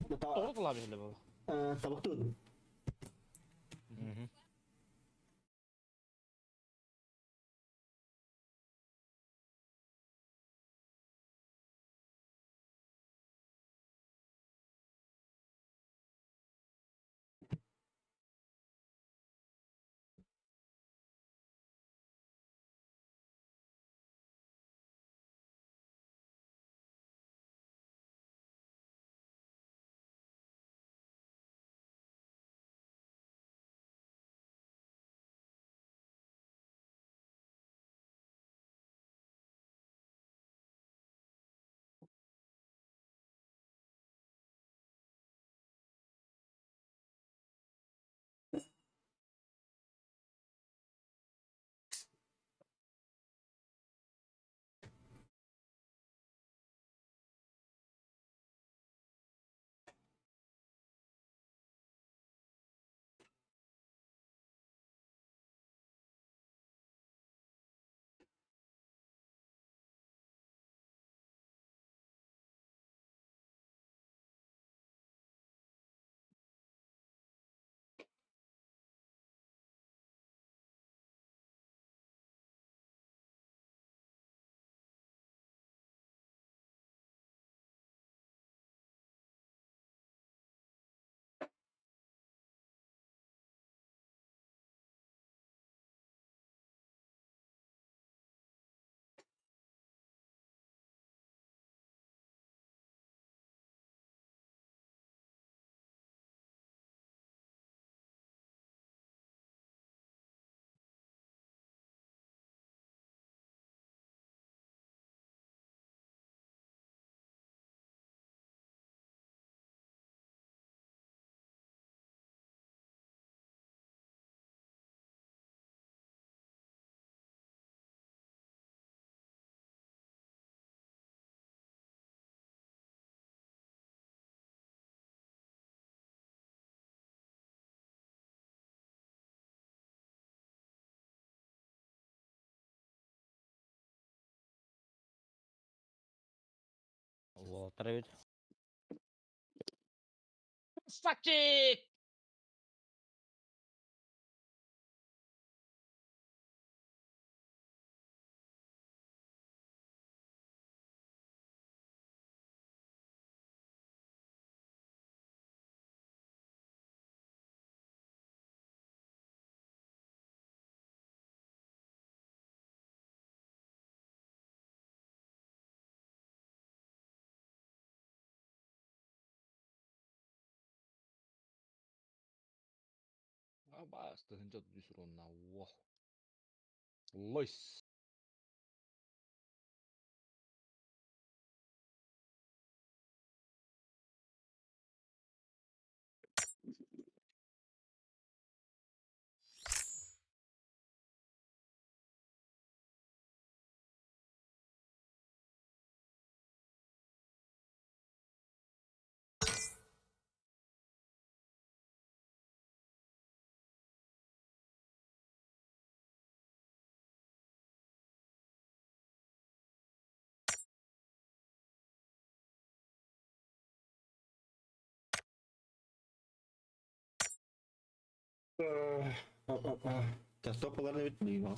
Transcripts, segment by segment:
Тоҕо талаабы иһиллэ буолла? Табахтыыбын. Уолаттар эбит. Красавчик! Абаас 1300 уонна уо. Лойс. Тополарын эбит билигин.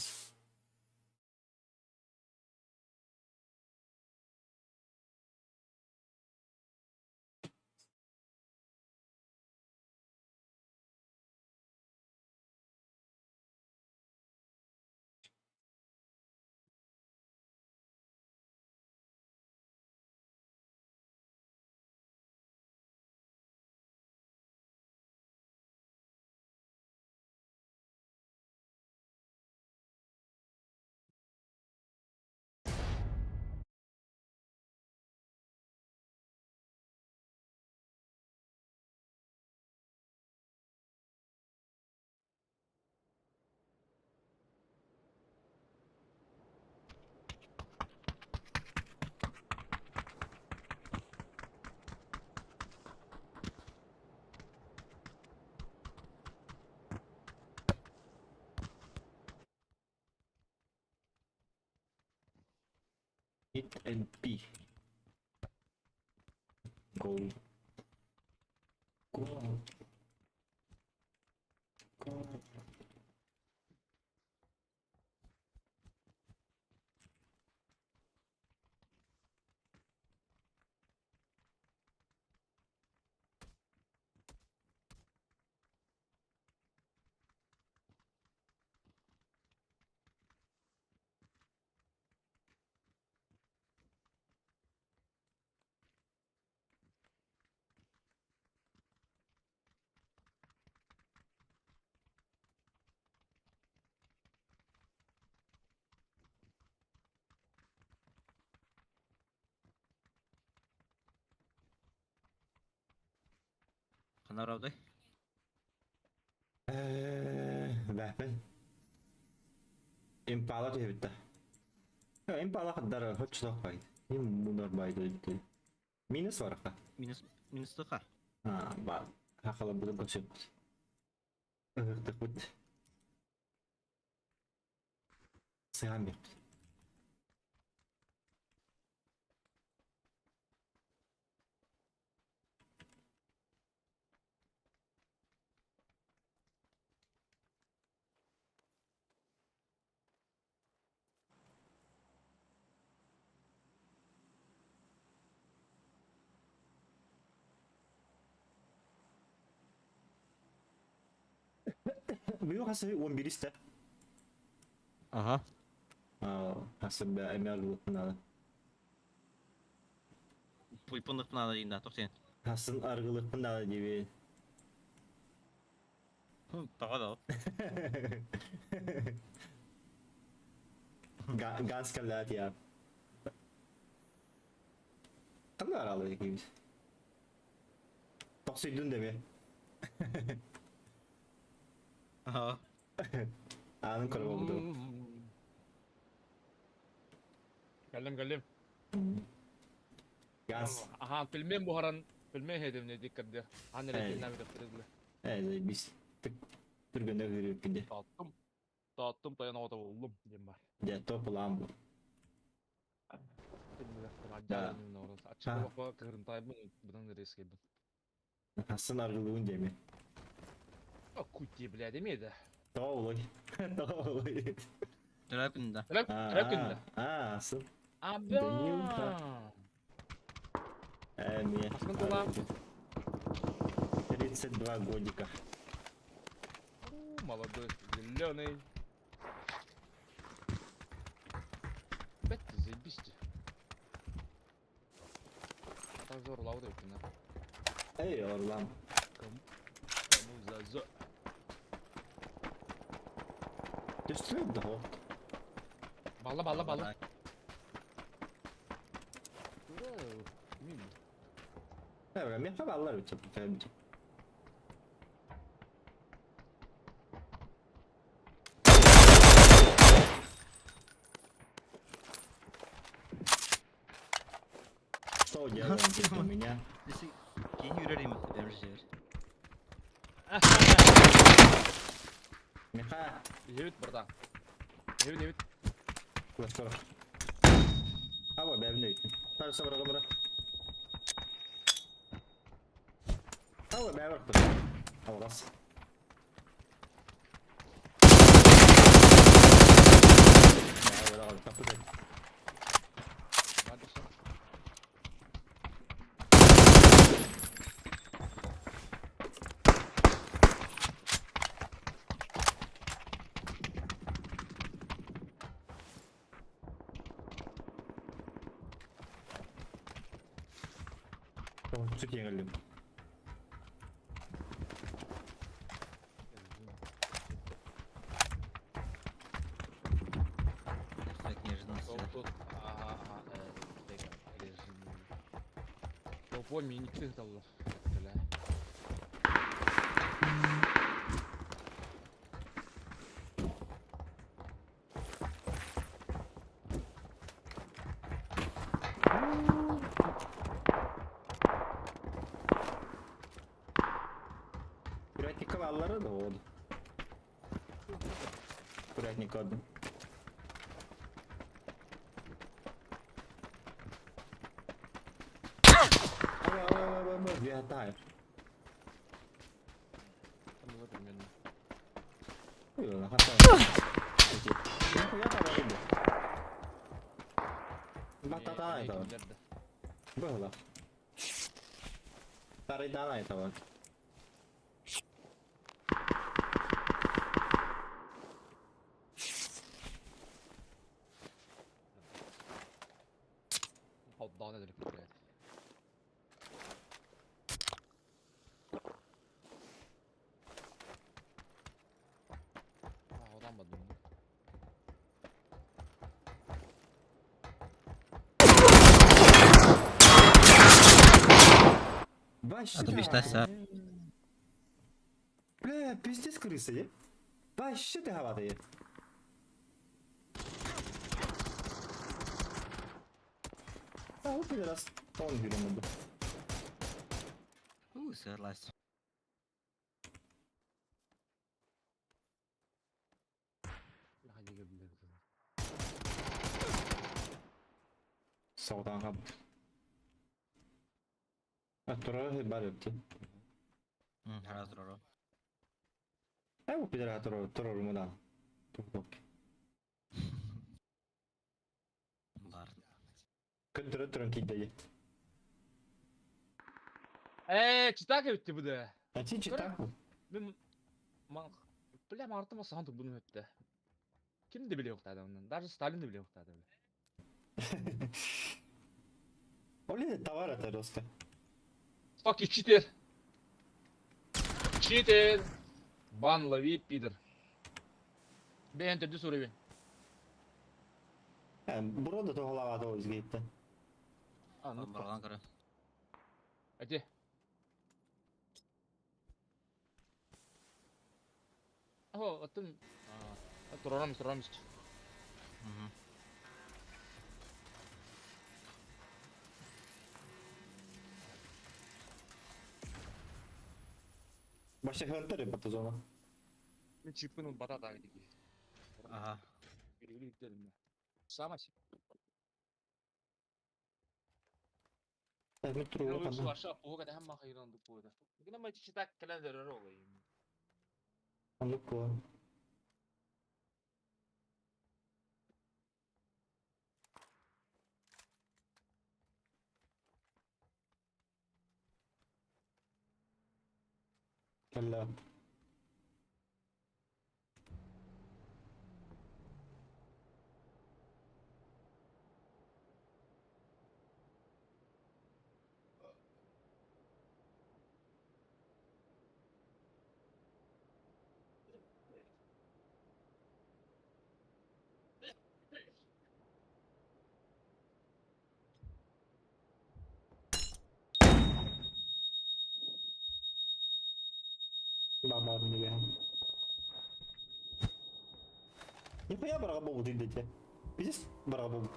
Hit and P. Go. Ханна барабытай? Бэппин. Импала түһүбүттэ. Импала хаддар хоччотох бай. Им мунар бай дойду. Минус бараха. Минус минустуха. А, ба. Хахала будем көсөп. Ыһыктыкпыт. Сыһан биппит. Быйыл хас 11 истэ. Ага. Хас эмэ аргылыппын Пуйпунлукпун надо дейін да, тоқсен. Хасын аргылыппын надо диэбин. Тоҕо да. Ganska lätt ja. Ханна аралы екеуміз. Тохсуйдун деме. Ага. Аанын көрө болду. Кэллим, кэллим. Газ. Аха, пельмен буһаран, пельмен хедим не диккерде. Ан эрэ кэптириле. Э, бис түргөнө хүрүппүнде. Тааттым. Тааттым таян оҕото буллум диэн бар. Дьэ, топ-лаам бу. Да. Аччык кырынтайбын, быдан резкейбин. Хасын аргылыгын деме. А кути, блядь, эмиэ Тоолой. Тоолой. Төрөп күнүндэ. Төрөп күнүндэ. А, сын. Аба. Э, Хаскын тула. 32 годика. Молодой, зеленый. Бэт, заебись. Так зор лауды өтүнэ. Эй, орлам. Кому? Кому за за. Түстүрөт да хот. Балла, балла, балла. Э, мен хабаллар өтөп, кәбит. Что делаем у меня? Киһи үрэр им эмжер. Миха. Ебит, братан. Ебит, ебит. Ластор. Аба, бәбін өйтін. Парса бара гымра. Аба, бәбір тұр. Алғас. Бәбір алды, тапты. Сүт еңілдім. Эффект неожиданности. Тут, ага, ага, режим. Толпой миниктых дал. Бля. Курятника аллары да oldu. Курятник одну. Аба, аба, аба, аба, Баттатаан айтабын. Быһыла. Тарыйдаан айтабын. Холдоон өлөрүк блядь. Одан бадым. Вообще. А то бештаса. Бля, пиздец крыса, е? Вообще ты хавата, е? А, вот пидорас. Он гүлемedi. Уу, сырлас. Соҕутаан хаалбыт. Турар бар эбит. Хара турар. Э, бу пидорас турар турар да. Бар. Көндөрө туран кийдэ. Ээ, читак эбитти бу да. Ати читак. Мен ман бля мартыма сахан буну өттө. Ким де биле yoqtады ондан. Даже Сталин да биле yoqтады. Оли товар это просто. Fuck you, читер. Читер. Бан лови, пидор. Бен төрдүс уровень. Бұрын да тоғалағады ол изгейтті. А, ну Барган кара. Әте. О, аттым. Турарамыз, турарамыз. Баша хантер бата зона. Мен чипын бата деги. Ага. Сама Мен туру Мен аша пуга да хамма хайран ду пуга. Гына ма читак календер ролы. Анлык ko. Кэллэ. Баба мне. Нихуя барабобу ты дайте. Пиздец барабобу.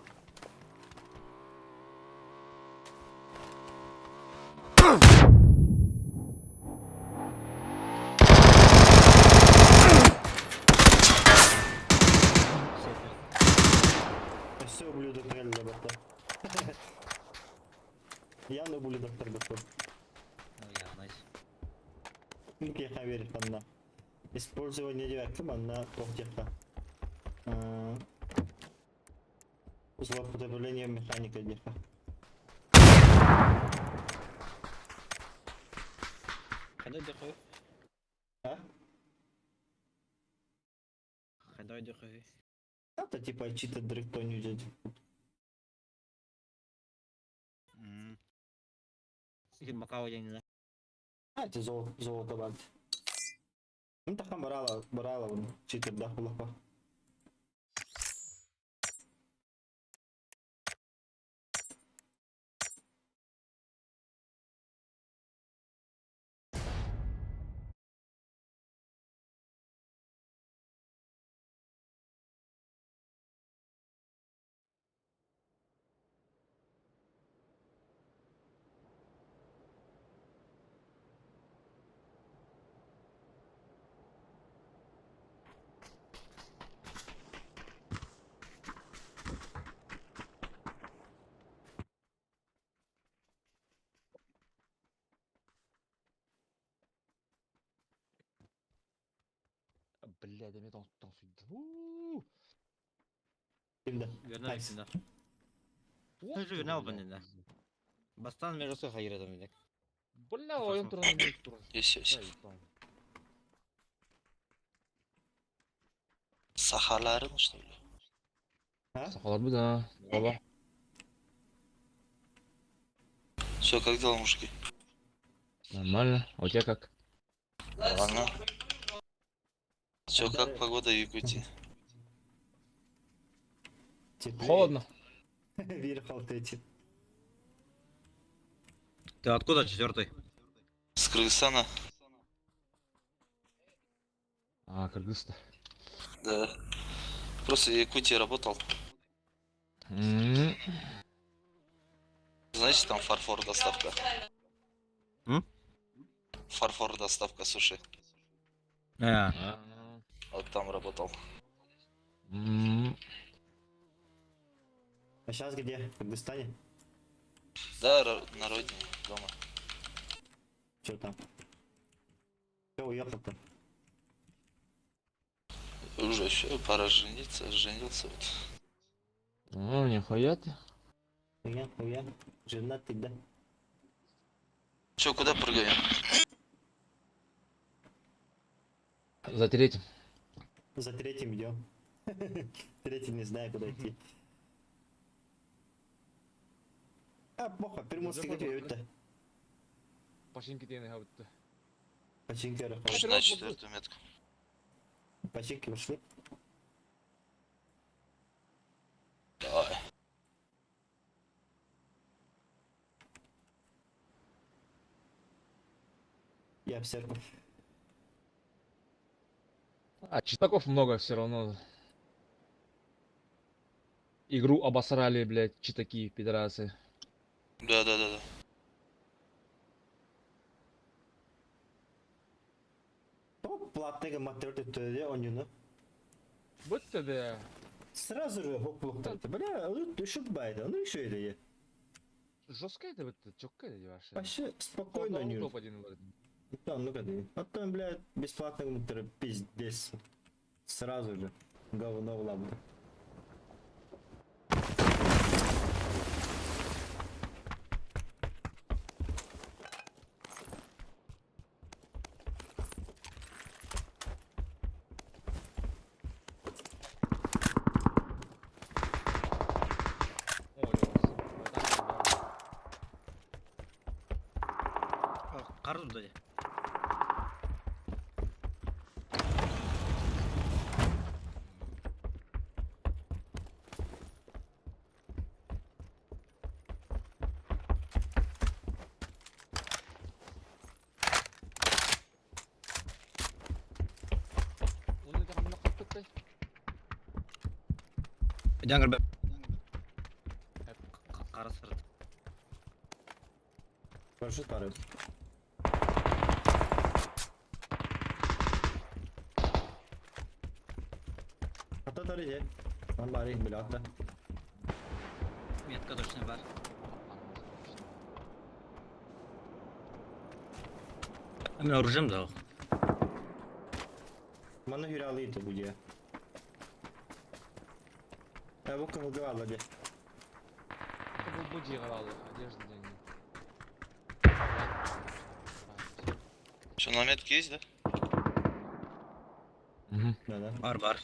Все ублюдок реально батта. Я на ублюдок торгашов. Я знаю. Ну, я верит манна. Использование девятки манна тохтеха. Злоупотребление механика деха. Когда дөхө? А? Когда дөхө? Это типа чита дректоню дядь. Син Макао деңнеле. А, это золото, золото бат. Ну, тахан барала, барала, читер да, хулапа. Блядь, эмиэ тоҥсуйдум. Кимде? Верно Nice. да. Туох Тоже ты, верно блядь? да. Бастан между хайыр это. Бля, ойон туран эмиэ турар. Есть, есть. Сахаларын, что ли? А? Сахалар да. Баба. Все, как дела, мужики? Нормально. А у тебя как? Нормально. Все, как погода в Якутии? Теплее. Холодно. Вир халтыти. Ты откуда четвертый? С Кыргызстана? А, кыргыз-то. Да. Просто в Якутии работал. М. Знаете, там фарфор доставка. М? Фарфор доставка суши. А, А. Вот там работал. М. А сейчас где? В Кыргызстане? Да, на родине, дома. Че там? Че уехал-то? Уже все, пора жениться, женился вот. Ну, нихуя ты. Хуя, хуя. Женатый, да? Че, куда прыгаем? За третьим. За третьим идем. Третий не знаю, куда идти. А, плохо, приморский Уже где можно. это? Пашинки тени хабытты. Починки Может, на четвертую метку. Починки ушли. Давай. Я в церковь. А, читаков много все равно. Игру обосрали, блядь, читаки, пидорасы. Да, да, да, да. Топ платный матер төдө онюну. Бытты да. Сразу же хоп Бля, ну шут байда, ну еще это я. Жестко это бытты, четко это вообще. Вообще спокойно не. не. Топ-1 вроде. Да, ну когда. А там, блядь, бесплатный матер пиздец. Сразу же. Говно в лабу. О, Лёва, Карту дали. Оны да хамна каттыкты. Дянгр б. Кара сырт. Хорошо, пары. Ата тари Он бари, бля, да. Метка точно бар. А меня оружием дал. Мана hüralıydı bu diye. E bu kıvılcı var hadi. Это был буди играл, одежда деньги. Че, на метке есть, да? Угу. Да да. Бар бар.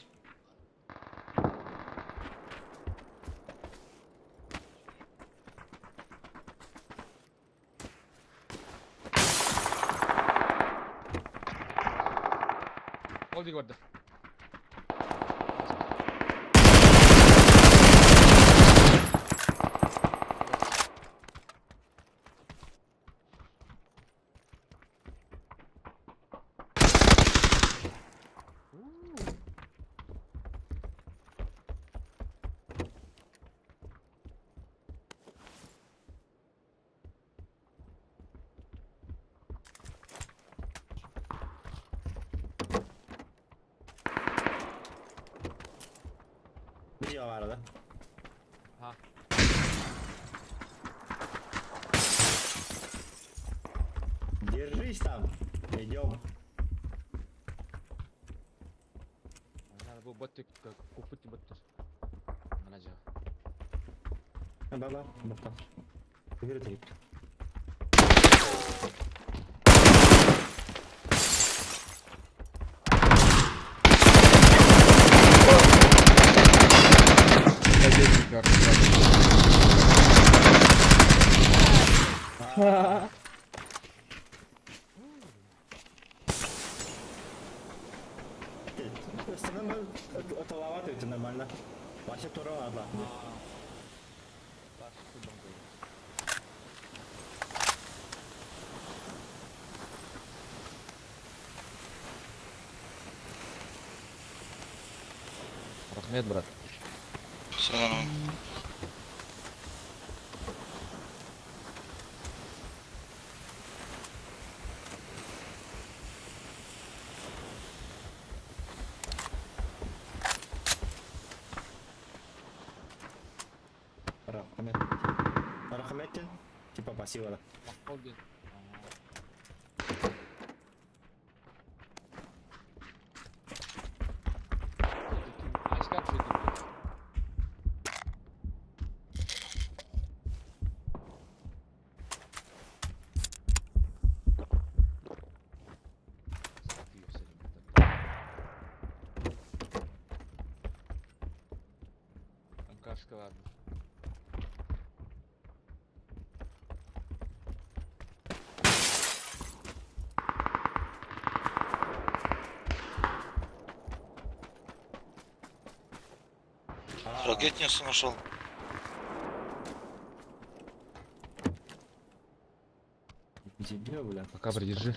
Ол барды. Bir cevap arada. Ha. Держись там. Идем. Кубат куппут тибаттар. Ана жа. Ба ба, бакка. Күһүрэ тиһик. Талават это нормально. Вася тура ладно. Рахмет, брат. Все нормально. Рахмет. Рахмет. Типа спасибо. Да. Махтал диэн. Айскар сөйтіп. МКшка бар. Ракетницу нашел. Дебил, бля. Пока придержи.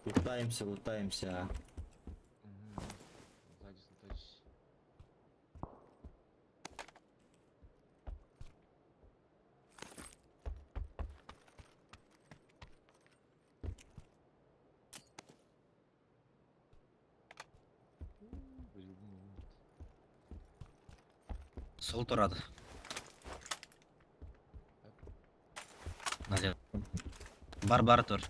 Лутаемся, лутаемся. Мгм. Лутайтесь, лутайтесь. Сол турады. Налево. Бар бар тур.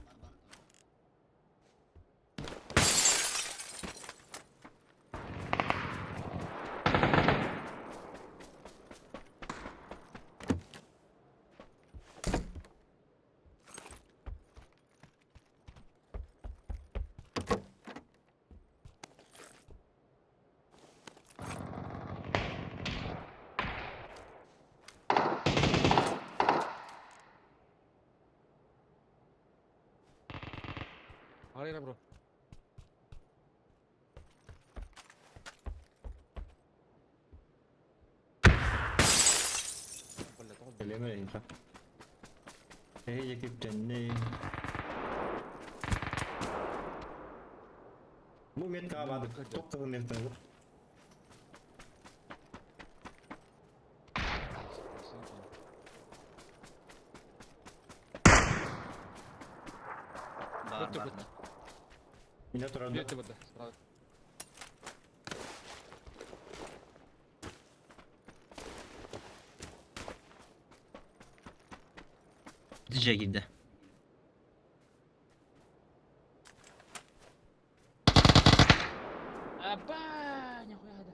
Арай бро. Бля, тоҕо Элеме инха. Эй, якиптенни. Бу метка бады. Тоқ метка. Бар Көттө, бар. көттө. Меня турады. Бетте бада, справа. Диджей киирдэ. Аба, нихуя да.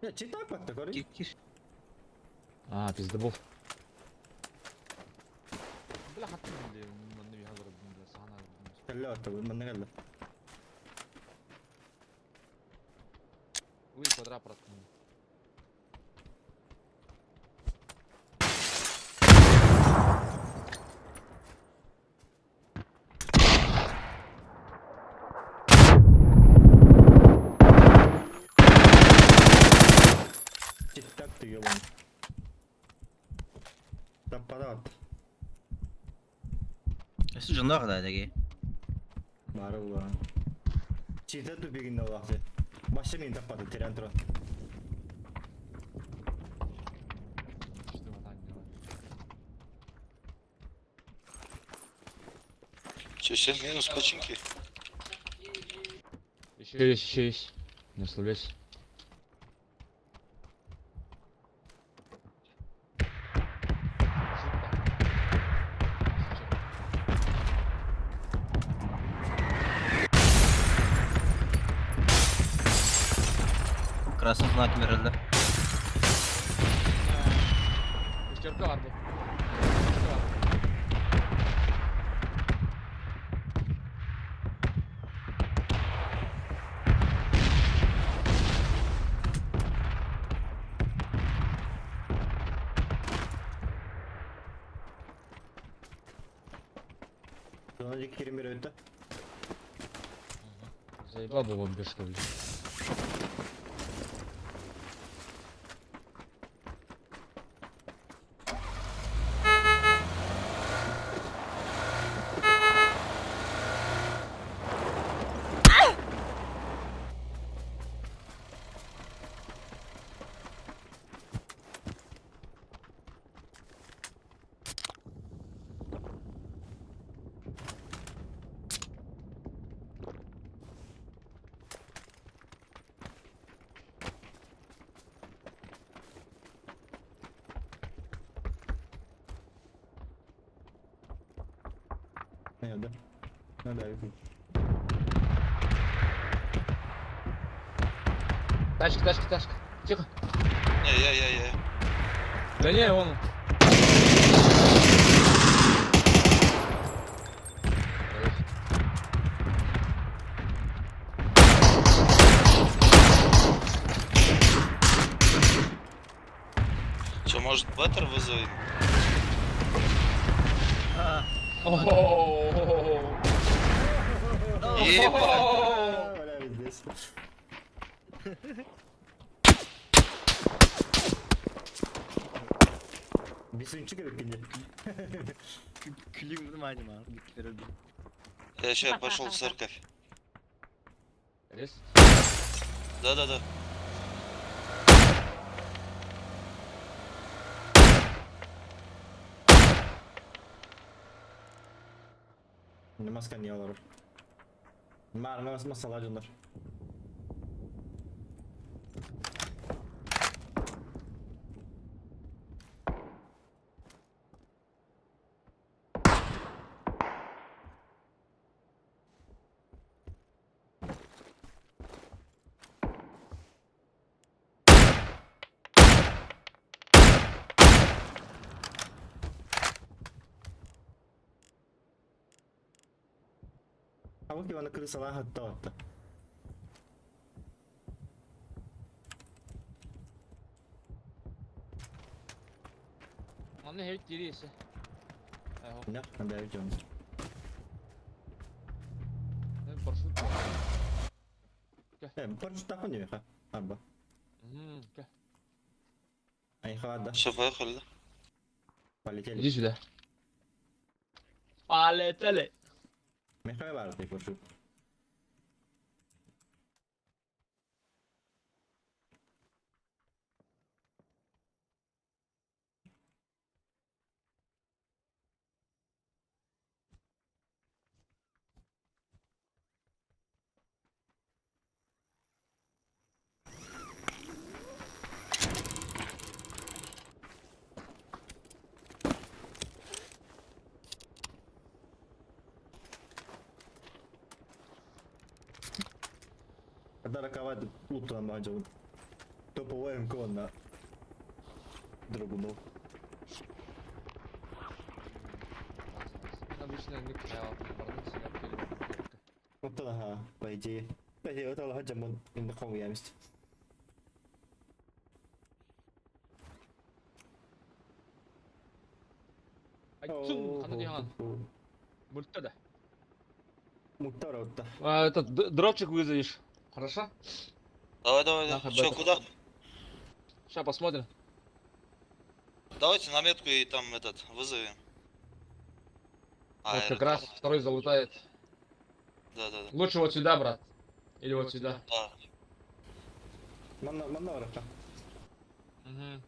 Я читай патта көрі. Кир кир. А, пиздобол. Бля, хаттым бля, манны бихазыр, бля, сана. Кэллэ атты, манна кэллэ. Уй, квадрат проткнул. Читтак ты ебан. Таппада атты. Өссө дьонноох да эдеги. Бары була. Чита тупигинде улахты. Башы мен таппады, терен туран. Че, все, минус починки? Еще есть, еще есть. Не расслабляйся. Красный знак берилди. Шестерка бар бу. Шестерка бар. Зона кирин бері өтті. Заебал бы бомбежка, блин. Не, да. Ну да, өтті. Тачка, тачка, тачка. Тихо. Не, я, я, я. Да не, он. Че, может, Беттер вызовем? О-о-о-о-о. Ебать! Бля, здесь. Бесінші керек кенде. Күлүм внимание берилди. Я сейчас пошел в церковь. Рез. Да-да-да. Маска не алар. Мар, мас масала жондар. А вот Ивана крысала хатта атта. Манна хевит кириесе. Айхо. Да, да, жон. Парашют. Э, парашют тахын не ха. Арба. Мгм, ка. Ай хада. Все, поехали, да? Полетели. Иди сюда. Полетели. Мехай бар ты парашют. Дараковать утром мажу. Топовой МК на Драгунов. Обычно не каял, бардын сигар келип. Вот ага, по идее. По идее, это лагать жамон инде қоң Айтсун, кандай дигән? Мультта да. Муттар отта. А, этот дропчик вызовешь. Хорошо? Давай, давай, давай. Нахуй Че, Беттер. куда? Сейчас посмотрим. Давайте на метку и там этот вызовем. А, Вот как это- раз второй залутает. Да, да, да. Лучше вот сюда, брат. Или вот сюда. Да. Манна манна баракка. Угу.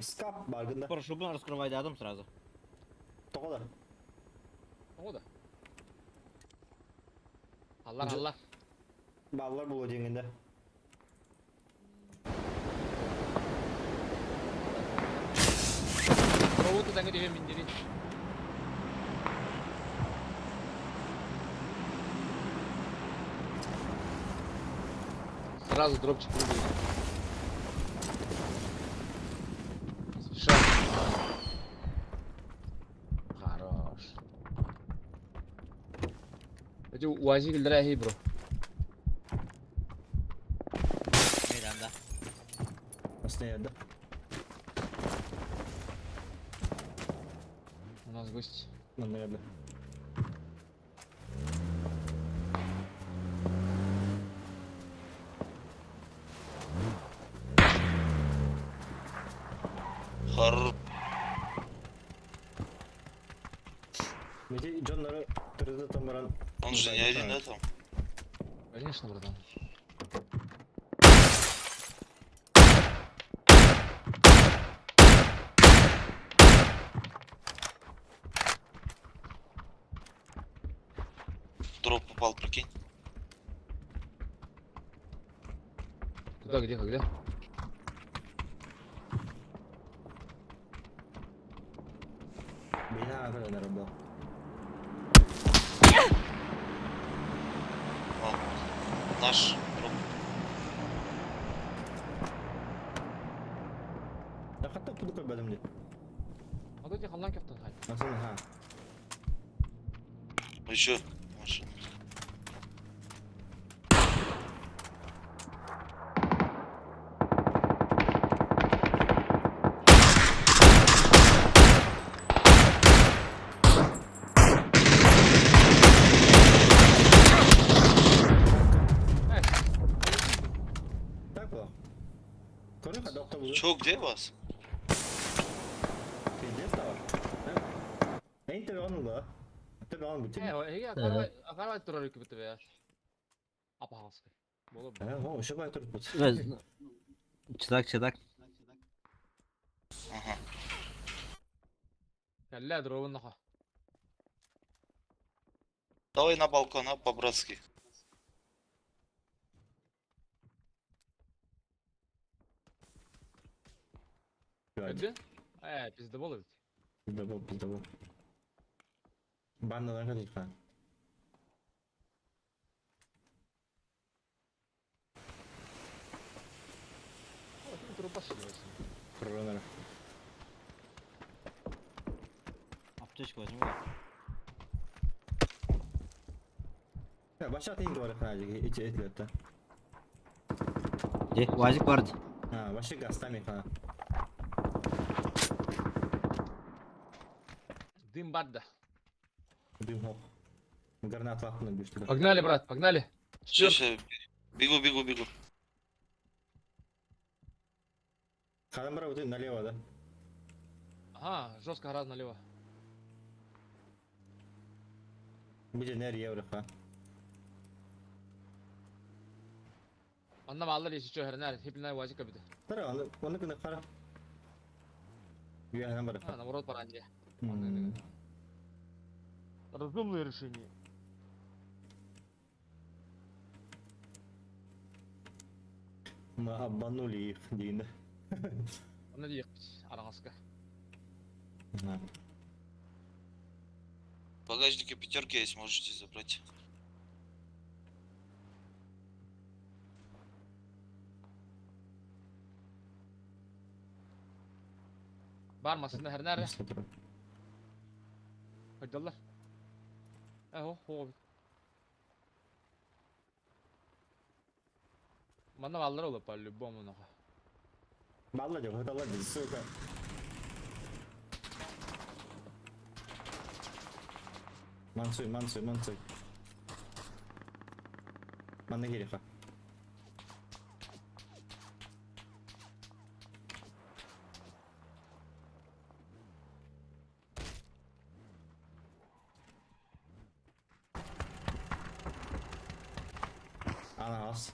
Скап бар гында. Парашютын раскрывайдадым сразу. Тоҕо да. Тоҕо да. Аллар, аллар. Баллар буолуо диэҥҥин да. Роботу тэҥэ түһүө мин дири. Сразу дропчик выбили. Спеша. Хорош. Эти УАЗик ильдерэ бро. Мейданда. Основная, да? У нас гость. Наверное. Хорош. Ведь дьоннору төрөтө баран. Он же не один, да, там? Конечно, братан. Дроп попал, прикинь. Куда, где, когда? Бина көрөнөр был. О, наш дроп. Я хатта буду көрбөдүм ди. А тут я халлан кафтан хай. Асыл ха. Еще машина. Эх, Так было. Көрө хадокта бу. Чё, где вас? Пиздец давар. Эйн тебе он да. Тебе он бутин. э, акарбай турар үкү бит бе. Апагаскай. Болот. Э, о, еще бай турут бут. Чыдак, чыдак. Ага. Кэллэ дробун наха. Давай на балкон, а, по-братски. Эди? Э, пизде болот. Пиздобол, пиздобол. Банналарга дейт ха. О, ким туруп баш. Көрөнөр. Аптечку возьми. Я башат инги бар ха, эти эти Где? УАЗик бар. А, вообще гастами ха. Дым бар да. Дым хок. Гранат лапны бүштү. Погнали, брат, погнали. Сейчас, сейчас. Бегу, бегу, бегу. Хадан бара вот налево, да? Ага, жестко гора налево. Будет нер евро ха. Анна маллар еще хернер, хиплинай УАЗик бит. Тара, оны оны күнә кара. Юя хадан бара. А, наоборот, паранде. М. Разумное решение. Мы обманули их, Дина. Аны диек арагаска. Ага. В багажнике пятерки есть, можете забрать. Бар масында хернер. Смотрю. Хайдаллар. Эхо, хо. Манна баллар олып по-любому наха. Балла деп, хаталла деп, сука. Мансуй, мансуй, мансуй. Манна керек ха. Ана ас.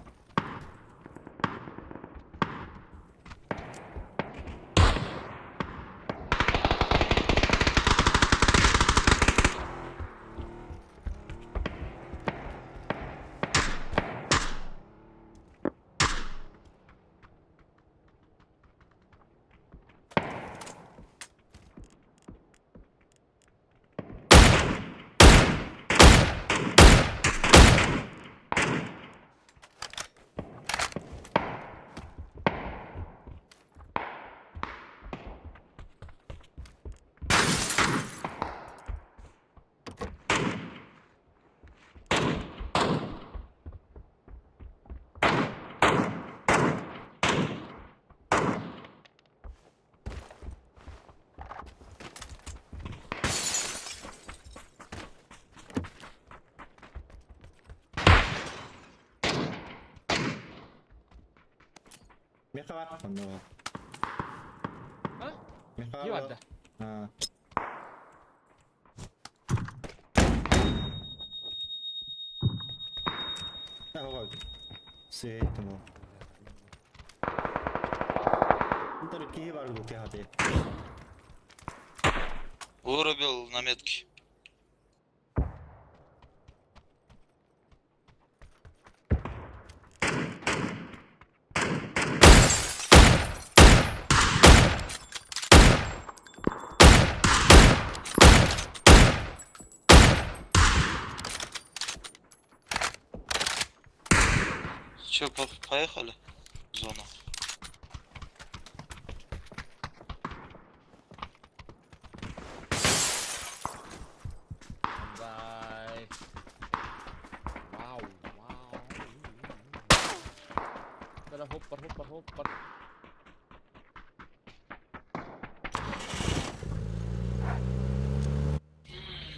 Миэхэ бар. Онно бар. А? Миэхэ Киһи бар. барда. А. Сыһыттым ол. Интер киһи бар бу киһи Вырубил на метке. Че, поехали? В зону. Бай. Вау, вау. Бара хоппар, хоппар, хоппар.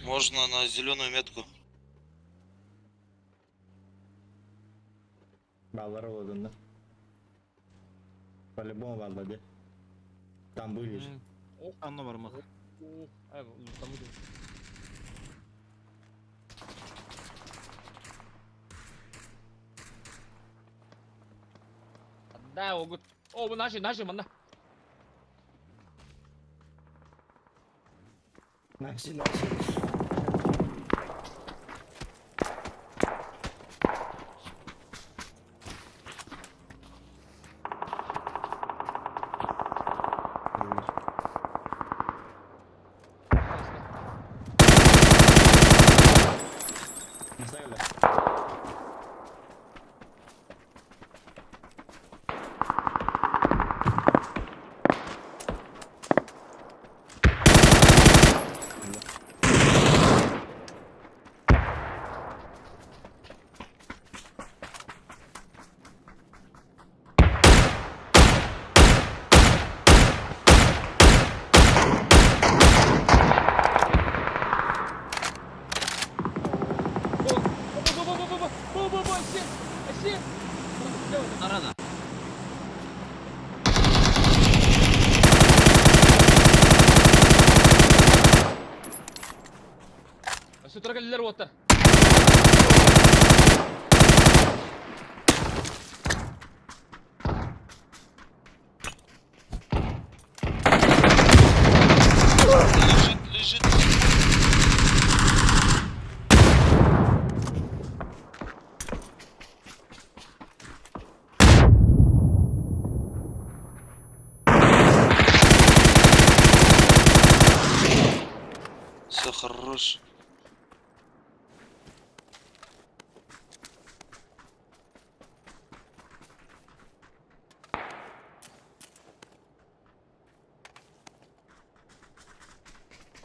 Можно на зеленую метку. Баллар олодунна. По-любому балла де. Там были же. Онно бар мах. Ай, там иду. Да, огут. О, бу наши, наши, манна. Наши, наши. Бу, бу, бу, эссе! Эссе! Арана. Өссө кэллилэр уоттар. Лежит, лежит. Все хорош.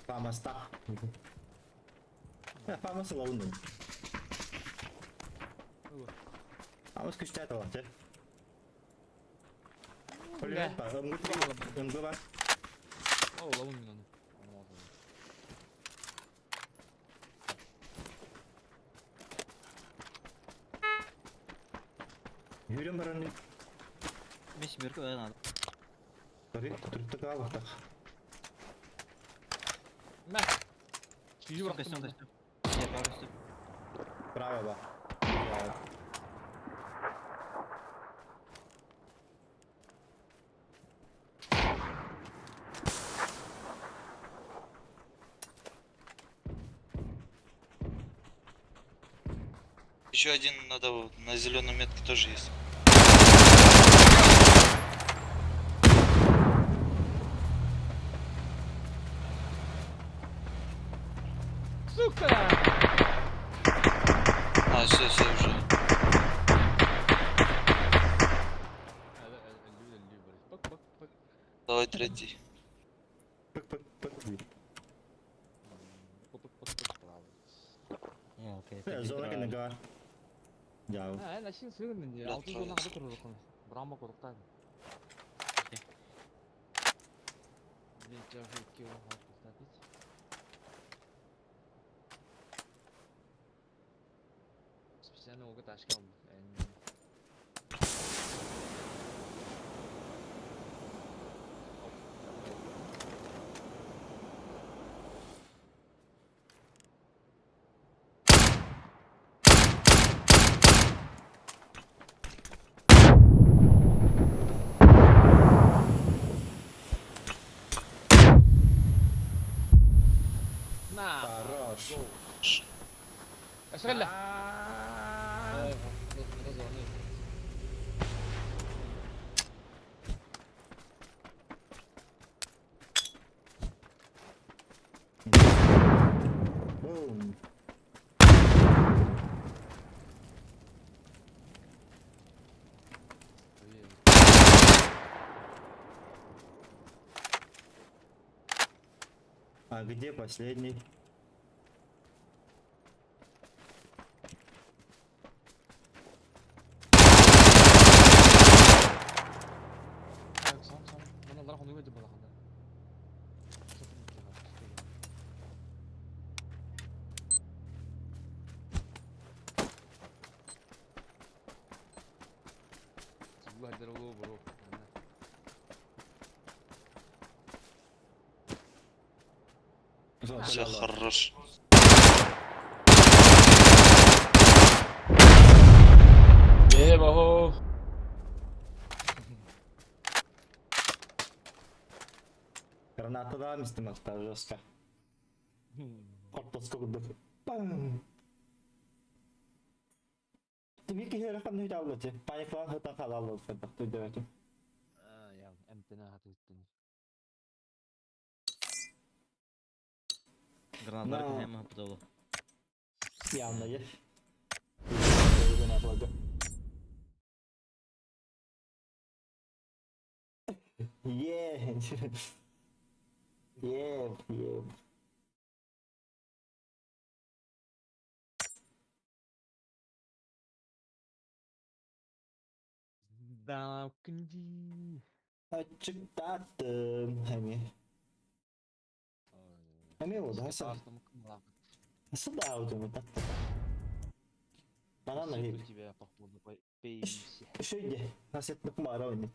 Фамастах. Фамас лоунун. Фамас күчтә таланты. Пулемет бар, МГ МГ бар. О, ловун мин аны. Yürüyorum бар аны. Мин сибирке надо. Түрттік алықтық. Мә. Чүйі Костюм, бұрақтым. костюм. Я бар костюм. Право бар. Еще один надо вот, на зеленой метке тоже есть. Сука! А, все, все уже. Давай третий. Пык пык пык. Окей. Зона кенеге бар. Жау. Ә, начин сыгын Бля, алты жолдан троица. кады турыр Брама корукта. Специально ого ташка алдым. Go. Эсреллэ. Boom. А где последний? Все хорош. Ебаһо. Граната истим атта жестко. Корпуска курдук. Бам! Тими киһи ханны тааллати. Паниклаан хытан хаалаллар хайдах өйдөөтүм. Я эмтене хатыттын. Граналар Но- кэм хапытолу. Явно есть. Е. Е, е. Да, күнди. Ачыктаттым эми. Эми болду, хаса. Хаса да таттым. Манан У хип. тебя походу пейся. Шөйде. Хасетник мара ойны.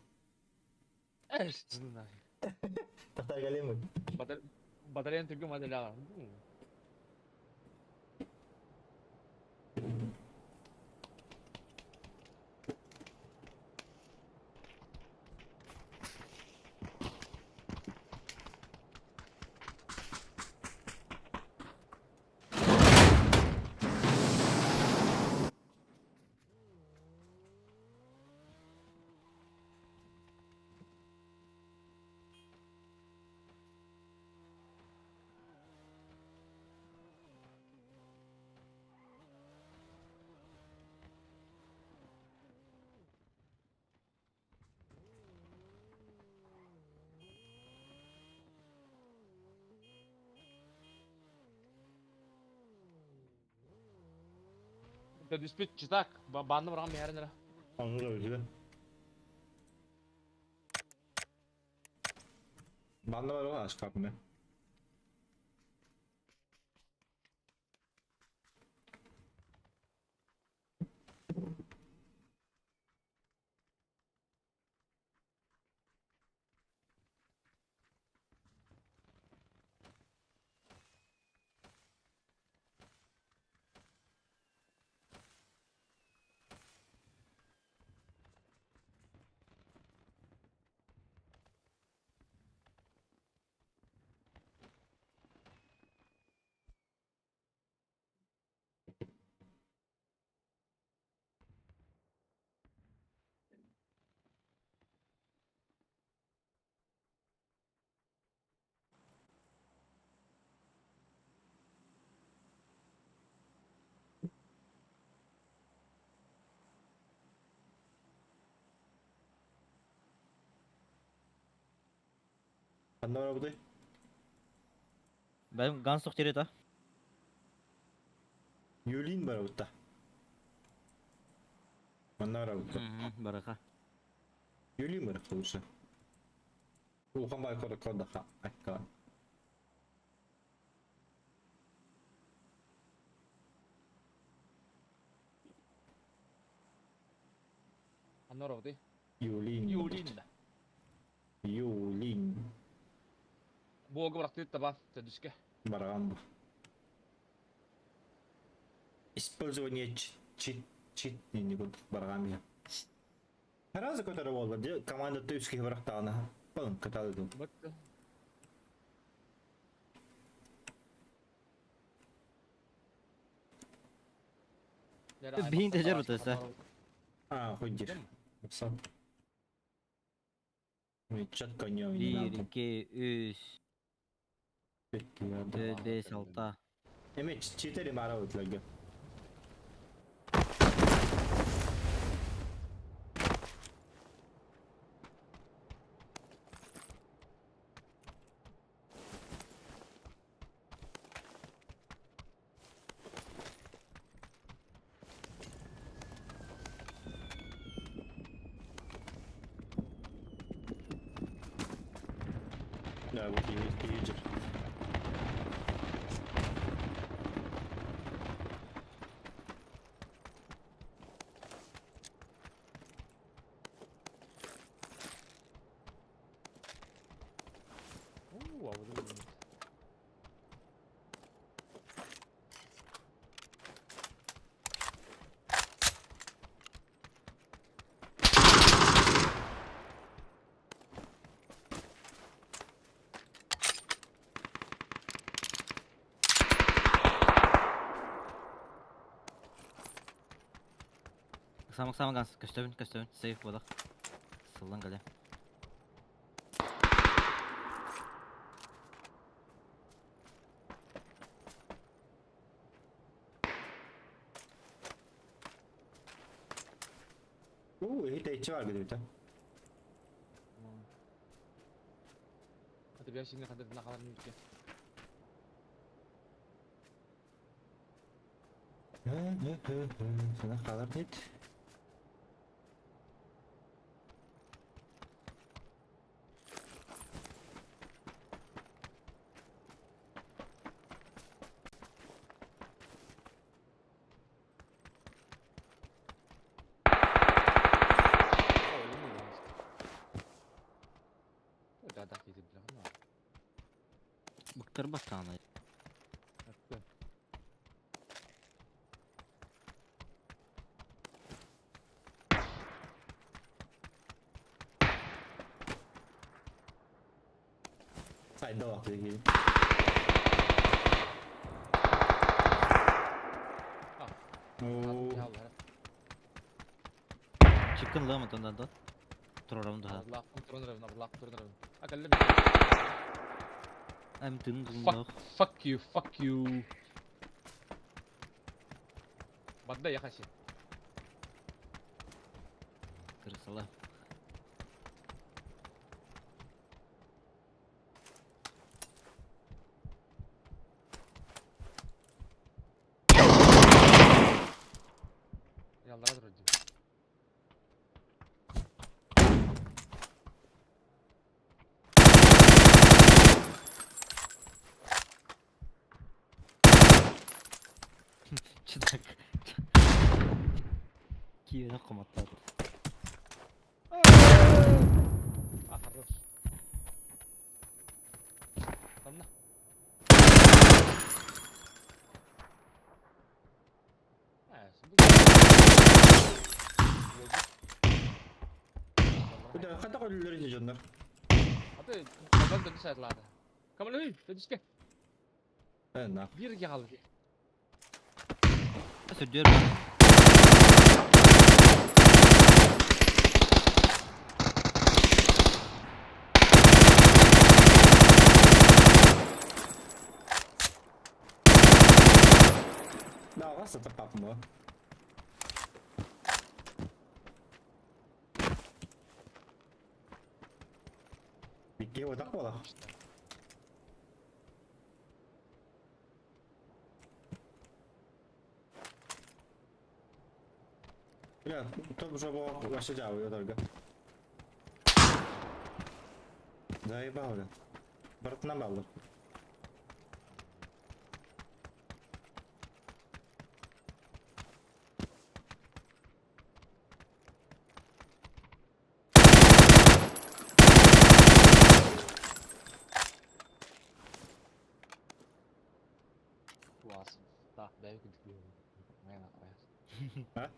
Эш, знаю. Тахтар галемы. Батареян түргө модель ала. Түспүт читак, банны барган бәрін Аны да өлді. Манна бар ғой ашқапым. Ханна бар бұдай? Бәм гансок терет а. Юлин бар бұтта. Манна бар бұтта. Барака. Юлин бар лучше. Улхан бай коры кордаха. Айкка. Ханна бар бұтай? Юлин. Юлин. Юлин. Буога барактыт таба, төдүскө. Барган бу. Использование чит чит чит не буду барган я. Разы который болды, команда төских барактана. Пын каталыды. Бытты. Биһин тэжэр утаса. А, хоть дир. Сам. Четко не Биир, икки, үс, төрт, бэс, алта. Эми читери бара өтлөргө. Да, вот едет. Самак самак ганс көстөбүн көстөбүн сейф буолах. Сыллан кэлэ. Уу, иһит бар гыдыта. Hadi bir şimdi kadar ne kadar mümkün. Sana kalır dit. Быктырбат таана. Сайда вакыты. Оо. Чыккын лама тондан да. Турарам да. Allah kontrol Allah kontrol. Akıllı Эм тын Fuck, тын fuck you, fuck you. Бадда яхаси. Кырсала. Yallara dur. Чыдак. Киеве коматтады. А, хорош. Тамна. Бу хата көллөр жоннор. Аты, кабан да сайтлады. Камал үй, төдүскө. Э, на. Бир калды. Сүрдүөр. Да, гаса тапапмы. Бикке отак бола. Бля, топ уже вообще жабы только. Заебал, бля. Братна балды. А?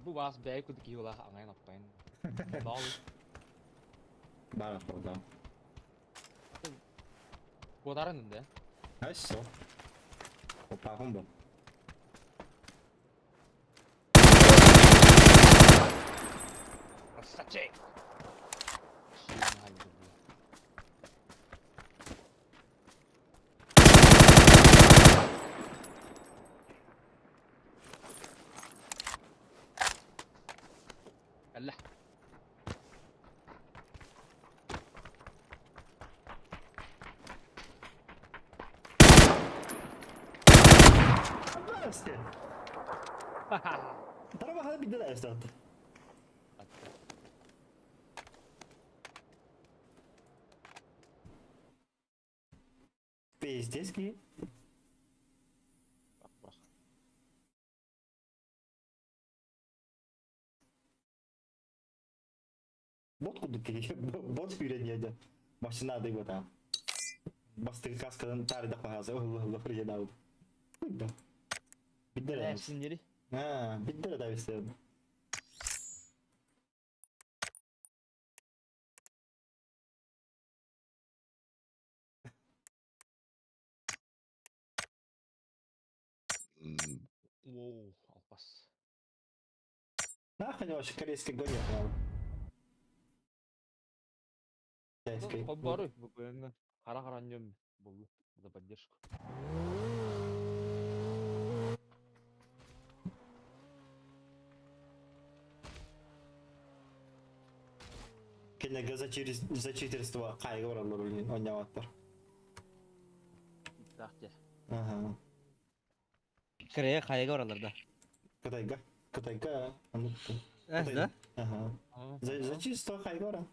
Бу бас бәй күдик юла аңай наппайн. Бал. Бара да. Кодарынды. Айсо. Опа, хумбо. Красавчик! Кэллэ. Здрасте. Тарабаха бидде да эстат. Пиздец ки. Бот курдук киһи, бот сүүрэн иһэ Машина адыйбата. Бастакы каскадан таарыйдах баһааса ыһылла-ыһылла приедаабыт. Да. Биддер Синнери. Аа, биддер да бисте. Воу, алпас. Нахуй вообще корейский гонят надо. Китайский. Холбору, буквально. Хара-хара нем был за поддержку. Кинеге за читерство кайгы баралар блин, ойнабаттар. Так, те. Ага. Корея хайга баралар да. Кытайга. Кытайга. Эс да? Ага. За чисто хайга бара.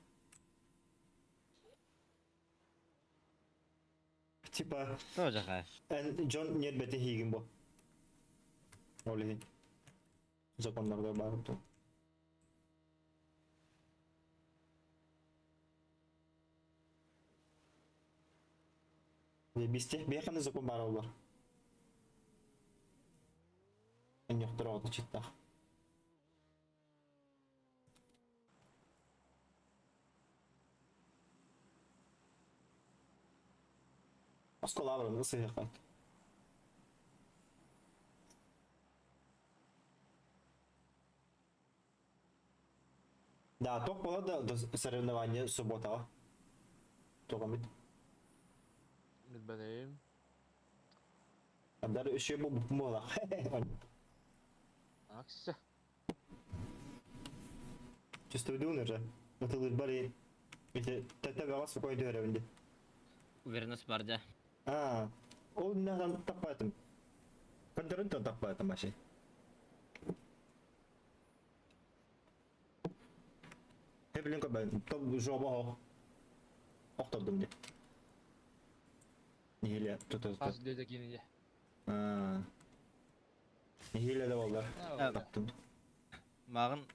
Типа, Тоже хай. Джон нербете хигин бу. Ол иһин. Законнарга бар ту. Бисте, бияқаны закон бар олар. Эньохтор оҕото читтах. Оскола баран ысыһыахпат. Да, тох буолар да соревнование субботаҕа. Тоҕомит. Билбэнэйим. Дар үсүө бу буолах. Акса. Чувствую уже. Ытылыр бары. Эти тәтә спокойно дөһөрөбүн Уверенность бар да. А, ол надан таппатым. Көндөрүн тон таппатым вообще. Хебилин көбөн, топ жоба охтордум де. Нихиле тут Тас деді кейінде. А. Нихиле де болдар. Таптым. Мағын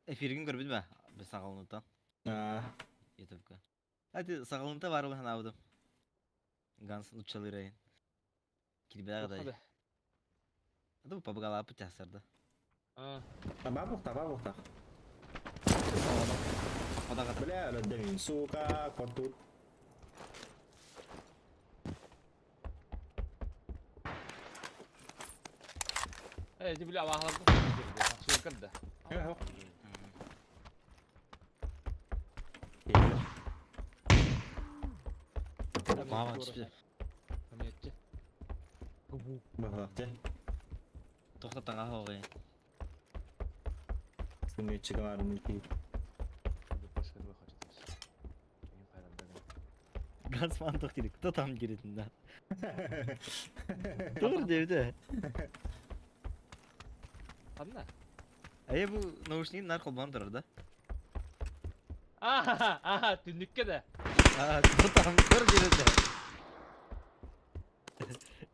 эфиргин көрбүт бе? Біз сағалынытан. А. Ютубка. Hadi сағалынта бар улахан абыдым. Ганс учалырайын. Кирбеда дай. Аду пабгала путясырды. А. Бабухта, бабухта. Одаға Бля, өлөддөмин, сука, кортут. Эй, ти бля, бағаларды. Шөкірді. Yok. Мама түспі. Көмекші. Губу. Бахте. Тоқтатаға хоғайын. Сымечик бар мики. Ганс маған тоқ керек. Кто там керетін да? Тұр девді. Қандай? Әйе бұл наушнигin нар қолбан тұрар да. Аха, аха, түнікке де. А, кто там тұр дереді.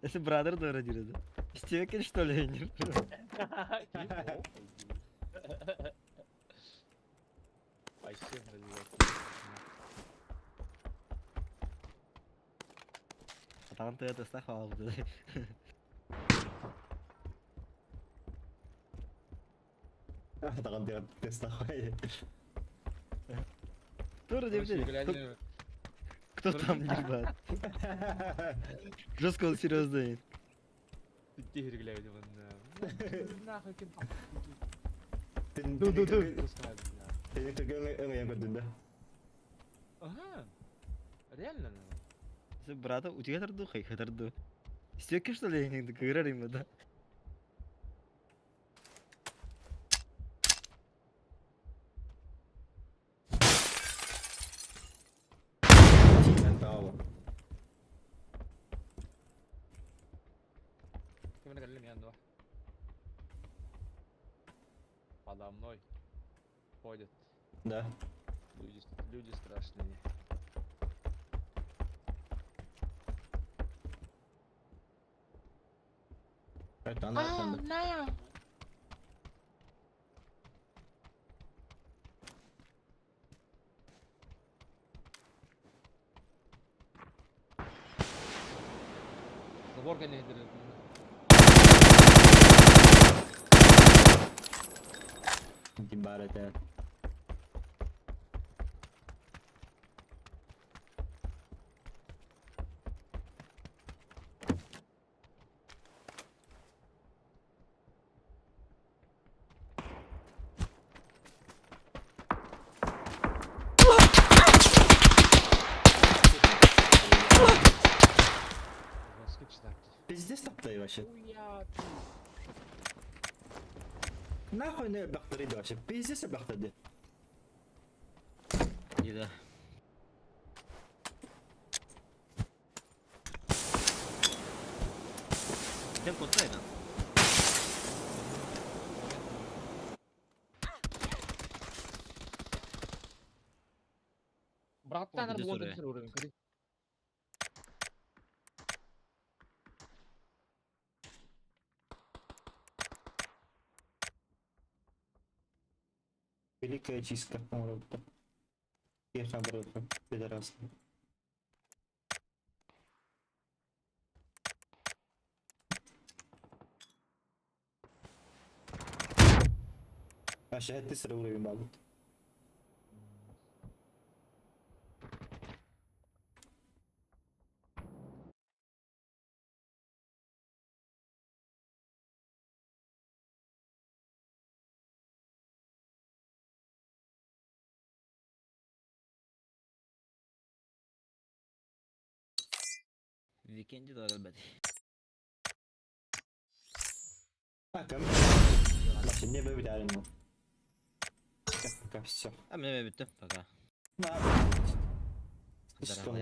Это брадер дора дереді. Истекен что ли? Вообще, блядь. Атаған тыя тастақ алып Таган диэн теста хой. Тұр девді. Кто там ебать? Жестко он серьезно. Нахуй кем. Ду-ду-ду. Түргэн өҥөйөн көрдүн да. Ага. Реально? Брата, у тебя тарду, хай тарду. Стёки, что ли, не кыгырар им, да? Таала. Ким кэллим ян два. Подо мной ходят Да. люди, люди страшные. Это она там. Забор кэллэ. Ким бар это. Пиздец таптay вообще. Нахуй не бахтары вообще. Пиздец бахтады. Да. Тем куда это? Братан, Где вот суры? уровень. Великая чистка. Ехал, пидорас. Вообще, ты сразу уровень был. Викенди да ребят. А, ком? Вообще, не выбирали, ну. Пока, все. А мне бітті, пока. На. Здорово.